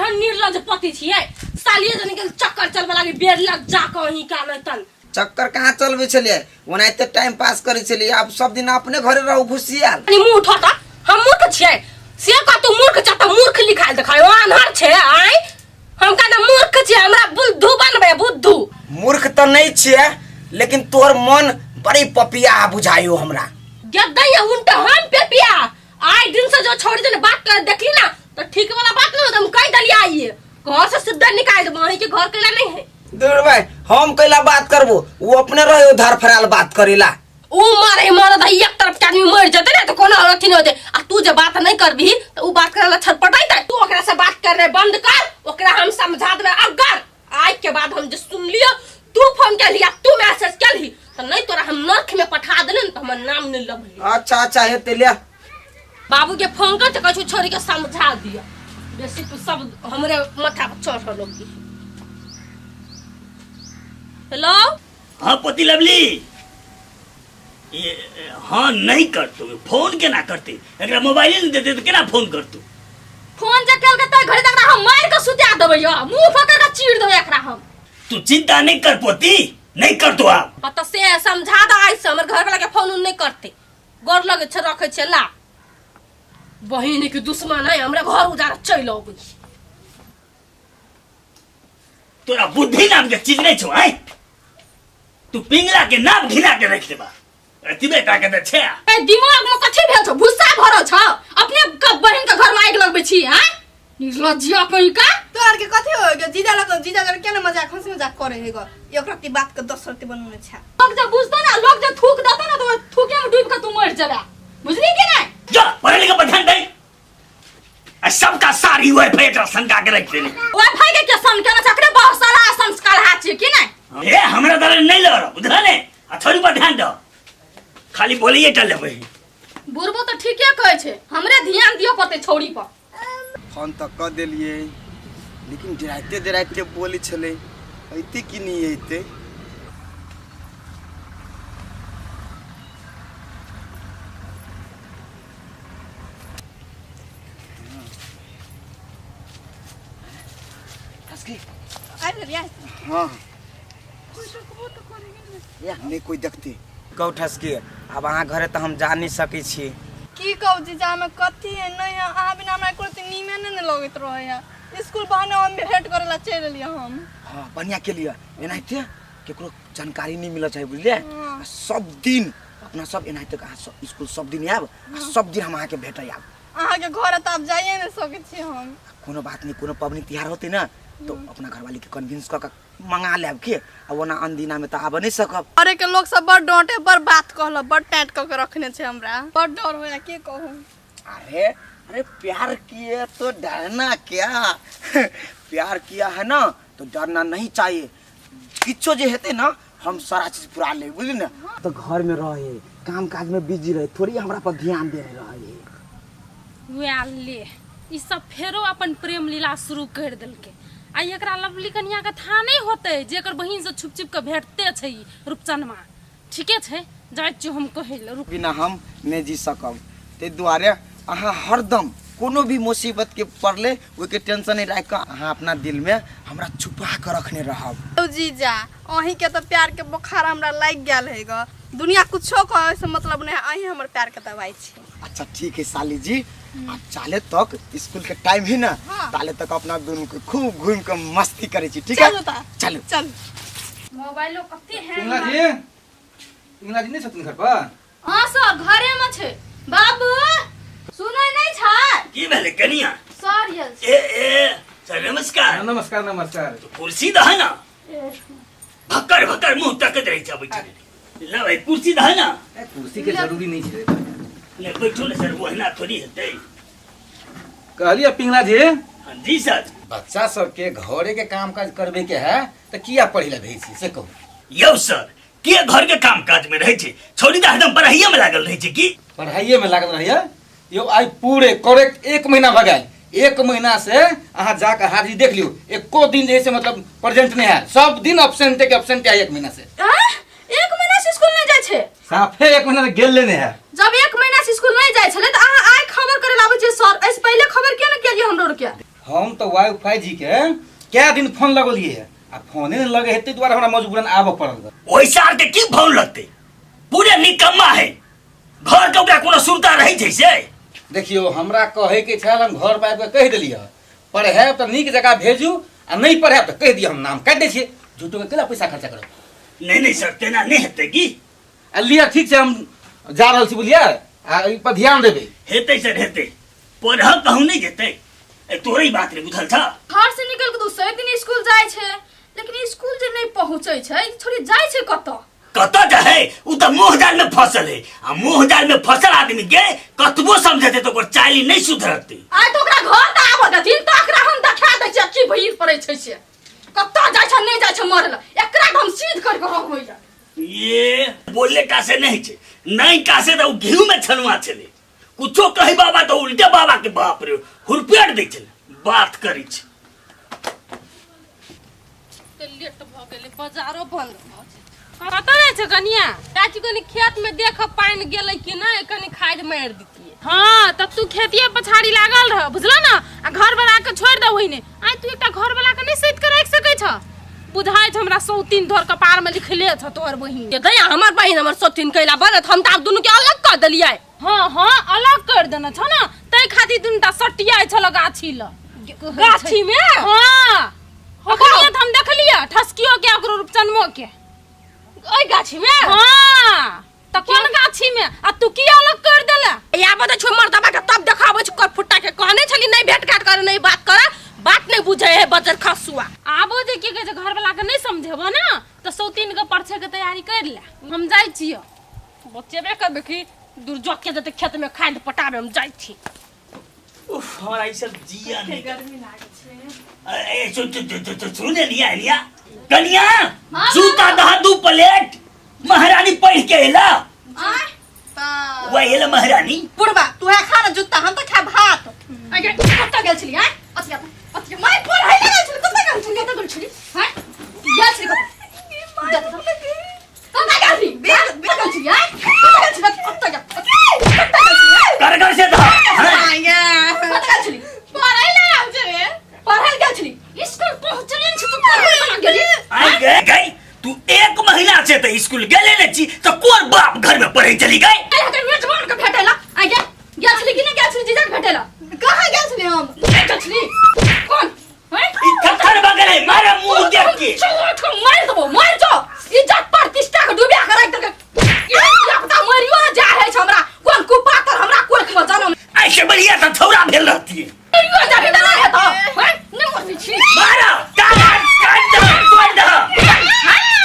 केहन निर्लज पति छियै सालिये जन के चक्कर चलबे लागी बेर लग जा कहीं का नहीं तन। चक्कर कहाँ चलबै छलियै, ओनाहिते टाइम पास करै छलियै। आब सब दिन अपने घरे रहू घुसियाल। कनी मुंह उठा त, हम मूर्ख छियै से कह। तू मूर्ख छ त मूर्ख लिखायल देखाय आन्हर छै। आय हम कहना मूर्ख छियै, हमरा बुद्धू बनबै बुद्धू। मूर्ख तऽ नहि छियै, लेकिन तोहर मन बड़ी पपिया बुझाइयो हमरा। गद्दैया उनटा हम पेपिया। आइ दिन से जो छोड़ी देने बात कर देखली ना तो ठीक वाला बात नहीं, हम कह दलिया आइए घर से सीधा निकाल देबो। अहीं के घर कैला नहीं है। दूर भाई, हम कैला बात करबो? वो अपने रहे उधार फराल बात करेला। ऊ मारे मरद है, एक तरफ के आदमी मर जते ना तो कोनो अथी नहीं होते। आ तू जे बात नहीं करबी तो ऊ बात करे ला छटपटाई। तू ओकरा से बात करने बंद कर, ओकरा हम समझा देबे। अगर आज के बाद हम जे सुन लियो तू फोन कर लिया, तू मैसेज कर ली, तो नहीं तोरा हम नर्क में पठा देले न तो हमर नाम नहीं लभली। अच्छा अच्छा, हेते ले। बाबू के फोन कर तो कछु छोरी के समझा दिया। बेसी तू सब हमरे माथा पर चढ़ लोगी। हेलो। हाँ पोती लवली, ये हाँ नहीं कर तू फोन केना करते? एकरा मोबाइल नहीं देते तो केना फोन कर तू? फोन जे केलकै त घड़ी तक हम मार के सुता देबै, यो मुंह पकड़ के चीर देबै एकरा हम। तू चिंता नहीं कर पोती, नहीं कर तो आप। हाँ तो से समझा दो, आज से हमर घर वाला के फोन उन नहीं करते। गोर लगे छे, रखे छे। ला बहिन के दुश्मन है, हमरा घर उजाड़ चलि अबै। तोरा बुद्धि नाम के चीज नहीं छो आय? तू पिंगला के नाम घिना के रख देबा, एतबे टा के त छे। ए दिमाग में कथी भेल छौ? भुस्सा भरल छौ? अपने बहिन के घर में आगि लगबै छी? हैं, निर्लज्जिया कहीं का। तोहर के कथी हो गयो? जीजा लग जीजा जन केना मजाक हंसी मजाक करे हे गो, एक रत्ती बात के 10 रत्ती बनने छा। लोग जब बुझतो ना, लोग जब थूक देतो ना तो थूके में डूब के तू मर जबे, बुझली कि नहीं? जा पढ़े लिखे पर ध्यान दे। आ सबका सारी वाईफाई एकरा सनका के रख देने। वाईफाई के के सन केना चकरे बहुत सारा संस्कार हाथ छै कि नहीं? ए हमरा दर नहीं लड़, बुझला ने? आ थोड़ी पर ध्यान दो, खाली बोलिए टा लेबै। बुढ़बो तऽ ठीके कहै छै, हमरे ध्यान दिअ पड़तै छौड़ी पर। फोन तऽ कऽ देलियै, लेकिन डराइते डराइते बोलै छलै, अयतै कि नहि अयतै? आबि गेलियै? हाँ, नहीं कोई देखते। कहू ठसकी, आब अहाँ घरे तऽ हम जा नहि सकै छी। की कहू जीजा, हमे कथी है नहीं है, अहाँ बिना हमरा एको रत्ती नीमे नहीं ने लगैत रहे है। स्कूल बहाने हम भेंट करे ला चलि एलियै हम। हाँ, बढ़िया के लिए एनाहिते केकरो जानकारी नहीं मिलऽ चाही, बुझलियै? हाँ। आ सब दिन अपना सब एनाहिते अहाँ सब स्कूल सब दिन आयब आ सब दिन हम अहाँके भेटै आयब। अहाँके घर तऽ आब जाइए नहि सकै छी हम। कोनो बात नहीं, कोनो पबनी तिहार होते ना तो अपना घरवाली के कन्विंस कऽ के मंगा लेब के। आ ओना अनदिना में तऽ आबऽ नहीं सकब। घरे के लोग सब बड़ डांटे, बड़ बात कहलक, बड़ टाइट कऽ के रखने छै हमरा, बड़ डर होइया, के कहू। अरे अरे, प्यार किए तो डरना क्या? प्यार किया है ना तो डरना नहीं चाहिए। किछो जे हेतै ना हम सारा चीज पूरा ले, बुझली ना? तो घर में रहे, काम काज में बिजी रहे, थोड़ी हमरा पर ध्यान देने रहे। वएह ले, ई सब फेरो अपन प्रेम लीला शुरू कर देलकै। आ एकरा लवली कनिया के था नहीं होतै जे एकर बहिन से छुप छुप के भेटते छै ई रूपचनमा। ठीके छै, जाइ छियौ हम कहै लए, रुक। बिना हम नहि जी सकब, ताहि दुआरे अहाँ हरदम कोनो भी मुसीबत के पड़ले ओहिके टेंशन नहीं राखि कऽ अहाँ अपना दिल में हमरा छुपा कऽ रखने रहब। यौ जीजा, अहीं के तऽ प्यार के बोखार हमरा लागि गेल है ग, दुनिया कुछो कहे से मतलब नहीं, अहीं हमर प्यार के दवाई छी। अच्छा ठीक है साली जी, आ चाले तक स्कूल के टाइम है ना। हाँ। ताले तक अपना दोनों के खूब घूम के मस्ती करे छी, ठीक है? चलू तऽ। चलू। चल। मोबाइलो कते हैंग पिंगला जी, पिंगला जी नहीं छथिन घर पर? हाँ सर, घरे में छै। बाबू सुनै नहीं छै? की भेलै कनिया? सर ये ए ए सर नमस्कार। नमस्कार नमस्कार। तो कुर्सी दह ना, भक्कर भक्कर मुंह तकत रही छै बैठल। ला भाई कुर्सी दह ना। ए, कुर्सी के जरूरी नहीं छै। ले बैठो ने सर, ओहिना थोड़ी हेतै। कहलिए पिंगला जी। हाँ जी सर। बच्चा सबके घरे के काम काज करबे के है तऽ किया पढ़े ला भेज छी से कहू। यौ सर, के घर के काम काज में रहै छै? छौड़ी तऽ हरदम पढ़ाइये में लागल रहै छै। की पढ़ाइये में लागल रहैया? यौ आइ पूरे करेक्ट एक महीना भऽ गेल, एक महीना से अहाँ जाके हाजिरी देख लियौ, एको दिन जे है से मतलब प्रेजेंट नहीं है, सब दिन एब्सेंट के एब्सेंट है एक महीना से। आँ? एक महीना से स्कूल नहीं जाइ छै? साफे एक महीना से गेल लेने है। जब एक महीना से स्कूल नहीं जाइ छलै तऽ अहाँ आइ खबर करे लाबै छियै सर, एहिसँ पहिले खबर किया ने केलियै हमरो आरके? हम तऽ वाईफाई जी के कए दिन फोन लगौलियै आ फोने नहि लगे है ताहि दुआरे हमरा मजबूरन आबऽ पड़ल। ओहि सार के की फोन लगते, पूरे निकम्मा है, घर के ओकरा कोनो सुरता रहै छै से। देखियौ हमरा कहै के छल, हम घर पर आबि कऽ कहि देलियै, पढ़ायब तऽ नीक जकाँ भेजू आ नहि पढ़ायब तऽ कहि दिअ हम नाम काटि दै छियै, झूठोके केला पैसा खर्चा करब। नहीं नहीं सर, तेना नहीं हेतै की। आ लिअ ठीक छै, हम जा रहल छी बुझलियै, आ एहि पर ध्यान देबै। हेतै सर हेतै, पढ़ब कहूँ नहीं जेतै, ए तोरे ही बात रे बुझल छ। घर से निकल के दोसरे दिन स्कूल जाइ छै, लेकिन स्कूल जे नहीं पहुंचे छै, छोड़ी जाइ छै कतऽ? कतऽ जाए, उ तऽ मोह जाल में फसल है, आ मोह जाल में फसल आदमी के कतबो समझेते तो ओकर चाली नहीं सुधरते। आइ तऽ ओकरा घर तऽ आबऽ देथिन तऽ एकरा हम देखा दै छियै की भीड़ पड़ै छै से, कतऽ जाइ छै नहि जाइ छै मरल, एकरा तऽ हम सीध करि कऽ रहबै। ये बोले का से नहीं छे, नहीं का से तो घी में छनुआ छले, कुछो कही बाबा तो उल्टे बाबा के बाप रे हुरपेट दै छले, बात करी छे। लेट भऽ गेलै, बाजारो बंद भऽ जेतै। कतऽ जाइ छै कनिया? चाची कनी खेत में देख पानि गेलै कि नहि, कनी खाद मारि दितियै। हाँ तब तू खेतिए पछाड़ी लागल रह बुझल ना, आ घर वाला के छोड़ दे ओहिने। आइ तू एकटा घर वाला के नहीं सैत के राखि सकै छ? बुझाइ छ हमरा सौतीन धर कपार में लिखले छ तोहर बहिन। ये दया हमर बहिन हमर सौतीन कैला बनत, हम तऽ आब दुनू के अलग कऽ देलियै। हाँ हाँ अलग कर देने छ ना, तै खातिर दुनू टा सटियाइ छल गाछी ल। गाछी में? हाँ अखनिये तऽ हम देखलियै ठसकियो के ओकरो रूपचनमो के ओहि गाछी में। हाँ तऽ कोन गाछी में, आ तू की अलग कर देला? या बता छो मर्दबा के तब देखाबै छी कर फुट्टा के, कहने छली नहीं भेंट घाट करे नहीं बात करे, बात नहीं बुझे है बजर खसुआ। आबो जे की कहै छै घर वाला के नहीं समझेबो ना तऽ सौतीन के परछे के तैयारी कर ले, हम जाइ छियो। बचेबे करबे की दुर्जोग के जते खेत में खाद पटाबे हम जाइ छी। उफ हमरा ई सब जिया नहीं गर्मी लागै छै। ए सुन सुन सुन सुन सुन लिया लिया कनिया जूता दहा दू प्लेट, महारानी पढ़ के एला वही एला महारानी। बुढ़बा तू है खा ना जूता, हम तो खा भात। अगे कतऽ गेल छली हैं? अथिया अथिया माय पढ़ै ले गेल छली, कतऽ गेल छली, कतऽ गेल छली हैं? गेल छली कतऽ? कतऽ गेल छली? कतऽ गेल छली हैं? कतऽ गेल छली? कतऽ गेल? कतऽ गेल छली हैं? कर कर से दहा हैं? कतऽ गेल छली? पढ़ै ले आयल छै रे। पढ़ै ले गेल छली, स्कूल पहुँचले नहि छी तू पढ़ै बना गेली। आई गए गई तू एक महीना से तो स्कूल गेले नहीं छी तो कोन बाप घर में पढ़े चली गई? अरे हकर मेजबान के भेटेला आ गेल, गेल छली कि नहि गेल छली जीजा के भेटेला? कहाँ गेल छली हम? नहि गेल छली कोन हैं? ई थत्थर बगल है मारा मुंह देख के चल उठ के मार देबो, मार जो इज्जत प्रतिष्ठा के डुबिया के राख देलकै। ई पता मरियो ने जा है हमरा कोन कुपातर हमरा कोख में जनम। ऐसे बढ़िया तो छौरा भेल रहती है। मरियो जा भी ना है तो हैं? नहीं मरती छी। मारा काट काट दे तोड़ दे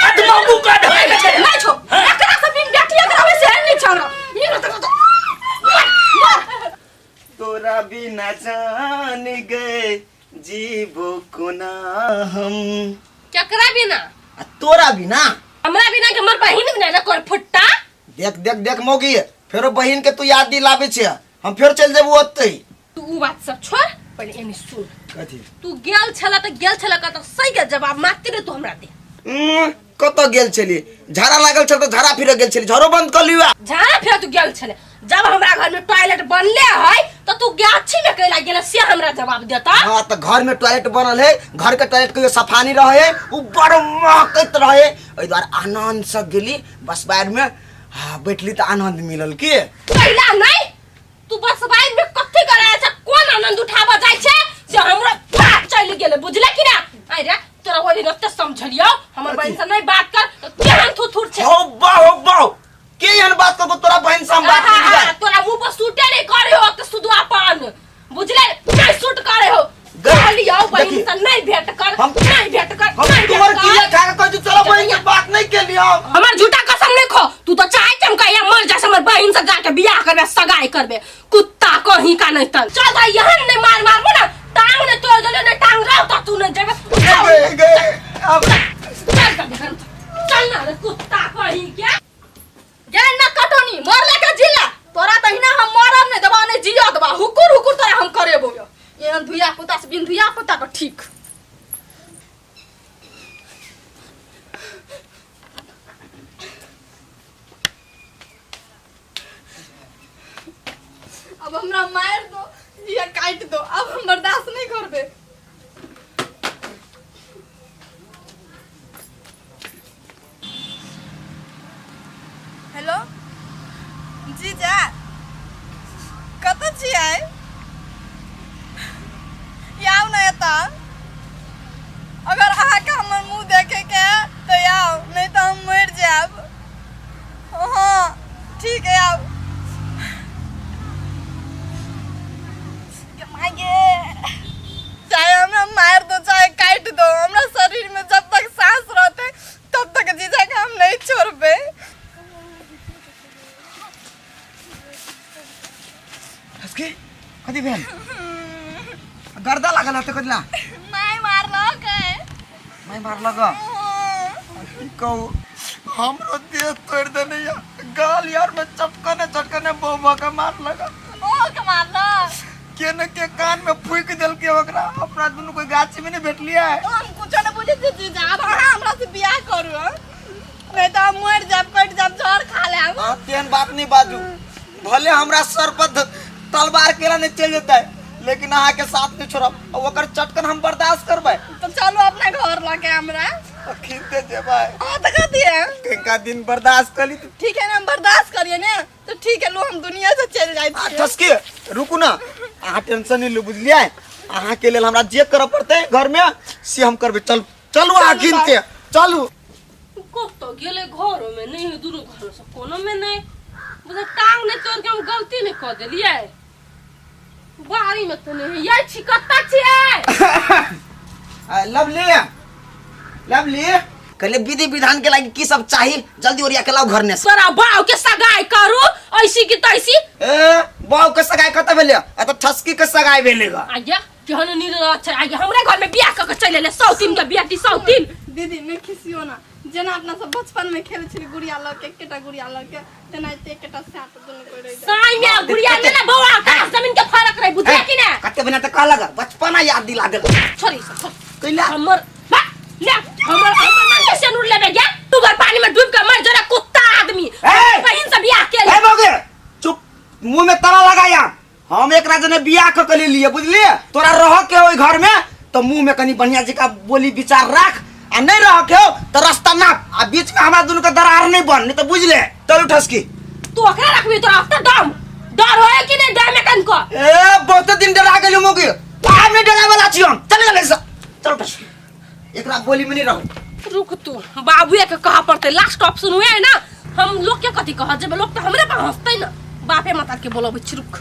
अदमागू का दे। नहीं छो एकरा से बिन बेटी एकरा वैसे है नहीं छो हमरा। ई रत रत मर मर। तोरा बिना जान गए जीवो कोना हम। केकरा बिना? आ तोरा बिना? हमरा बिना के हमर बहिन बिना ना कर फुट्टा। देख देख देख मौगी, फेरो बहिन के तू याद दिलाबे छे, हम फेर चल जेबो ओतै। तू उ बात सब छोड़, पहिले एने सुन। कथी? तू गेल छला त गेल छला कत, सही के जवाब मात्र रे तू हमरा दे। कत गेल छली? झाड़ा लागल छल त झाड़ा फिर गेल छली, झाड़ो बंद कर लियो। झाड़ा फिर तू गेल छले? जब हमरा घर में टॉयलेट बनले है त तू गाछी में कैला गेल से हमरा जवाब देता? हां त घर में टॉयलेट बनल है, घर के टॉयलेट कहियो सफा नहीं रहे, उ बड़ महकैत रहे, एहि दुआरे आनंद से गेली बस बाहर में, हां बैठली त आनंद मिलल की। कैला नहीं तू बस बाइक में कथी करे छै, कोन आनंद उठाबऽ जाइ छै से हमरा बात चलि गेलै बुझले कि ना? आइ रे तोरा ओहि दिन ओते समझलियौ हमर बहिन से नहीं बात कर त केहन थुथुर छै। हो बा हो बा के एहन बात करबो तोरा बहिन से हम बात नहीं आहा, करै। तोरा मुंह पर सूटे नहीं करे हो त सुदुआपन बुझले, नहीं सूट करे हो। कहलियौ बहिन देखी। से नहीं भेंट कर, नहीं भेंट कर, हम नहीं भेंट तोहर कर। किया खा के कहै छी तोरा बहिन से बात नहीं केलियौ। हमर झूठा कसम नहीं खो, तू तो चाहे कि हम कहिया मर जा हमर बहिन से जाके बियाह करबे सगाई करबे, कुत्ता कहीं का नहीं तन। चल भाई यहाँ नहीं मार मारबो ना, टांग ने तोड़ देले ने टांग रहो तो तू नहीं जेबे। गए, गए, अब चल चल चल ना रे कुत्ता कहीं के। गेल ना कटौनी मरले के जिला तोरा तहिना हम मरब नहीं देबा नहीं जिया देबा, हुकुर हुकुर तोरा हम करेबो। एहन धुइया पुता से बिन धुइया पुता के ठीक। अब हमरा मार दो, या काटि दो, अब हम बर्दाश्त नहीं करबे। हेलो जीजा, कतऽ छियै? आउ ने एतऽ। अगर अहाँके हमर मुँह देखैके है तऽ आउ, नहीं तऽ हम मरि जायब। हाँ ठीक है, आउ। गे माय गे, चाहे हमरा मार दो चाहे काटि दो, हमरा शरीर में जब तक सांस रहते तब तक जीजा के हम नहीं छोड़बे। हसके कथी भेल? गर्दा लागल हते कदिला? माय मारलक। मैं मारलक? की कहू, हमरो देह तोड़ देने या गाल यार में चटकने चटकने बौबा के मारलक। ओ के मारलक? के न के कान में फूक देलके ओकरा। अपना दुनू कोई गाछी में नहीं भेटलियै। तो हम कुछो नहीं बुझे छी जीजा, अब अहाँ हमरा से बियाह करू, हँ? नहीं तो हम मर जाब, कटि जाब, जहर खा लेब। हाँ, तेहन बात नहीं बाजू। भले हमरा सर पर तलवार केला नहीं चल जेतै, लेकिन अहाँ के साथ नहीं छोड़ब। आ ओकर चटकन हम बर्दाश्त करबै। तो चलू अपना घर लके हमरा। खींचते जेबै। हाँ तो कथी है? कनिका दिन बर्दाश्त करी। ठीक है ना, हम बर्दाश्त करिए ने तो ठीक है, लो हम दुनिया से चल जाए। आ ठसके रुकू ना, अहाँ टेंशन नहीं लू, बुझलियै? अहाँ के लेल हमरा जे करऽ पड़तै घर में से हम करबै। चलू चलू, अहाँ गिनते चलू। कतऽ गेलै? घरो में नहीं, दुनू घर से कोनो में नहीं। बुझे टांग नहीं तोड़ के हम गलती नहीं कऽ देलियै। बाड़ी में तऽ नहीं है। छी कतऽ छियै? लवली, लवली, कहले विधि विधान के लागी की सब चाही, जल्दी ओरिया के लाओ घर ने। तोरा बाव के सगाई करू ऐसी की तैसी। ए बाव के सगाई कत भेलै? आ त ठसकी के सगाई भेलै गा। आज्ञा केहन निर्लज छै। आज्ञा हमरे घर में बियाह क के चलि एलै सौतीन के बेटी सौतीन। दीदी नहीं खिसियो ना, जेना अपना सब बचपन में खेले छली गुड़िया लऽ के, एकेटा गुड़िया लऽ के, तेनाहिते एकेटा साँप दुनू कोइ रहि जाय। साई में गुड़िया में ना बौआ आकाश जमीन के फर्क रहे, बुझले कि ना? कते बना त कहलक बचपना याद दिला देल। छोड़ी सब छोड़। कैला हमर बा ले हमर हमर मन के सेनुर लेबे गया तू घर पानी में डूब के मर जरा कुत्ता आदमी। ए! बहिन से बियाह के ले। ए बौगे चुप, मुंह में ताला लगाया। हम एकरा जने बियाह क के लिए बुझलिए, तोरा रह के ओइ घर में तो मुंह में कनी बढ़िया जी का बोली विचार राख, आ नहीं रह के हो तो रास्ता नाप, आ बीच में हमरा दुनू के दरार नहीं बन, नहीं तो बुझ ले। चल उठसकी। तू ओकरा रखबी तोरा अब तो दम डर होए कि नहीं डर में कनको? ए बहुत दिन डरा गेलु मुगी, आब नहीं डरावे वाला छी हम। चल चल चल उठसकी, एकरा बोली में नहीं रहू। रुक तू, बाबुए के कहा पड़ते लास्ट ऑप्शन हुए है ना। हम लोग के कथी कह जेबे, लोग तो हमरे पर हंसते ना। बापे माता के बोलबै छी, रुक।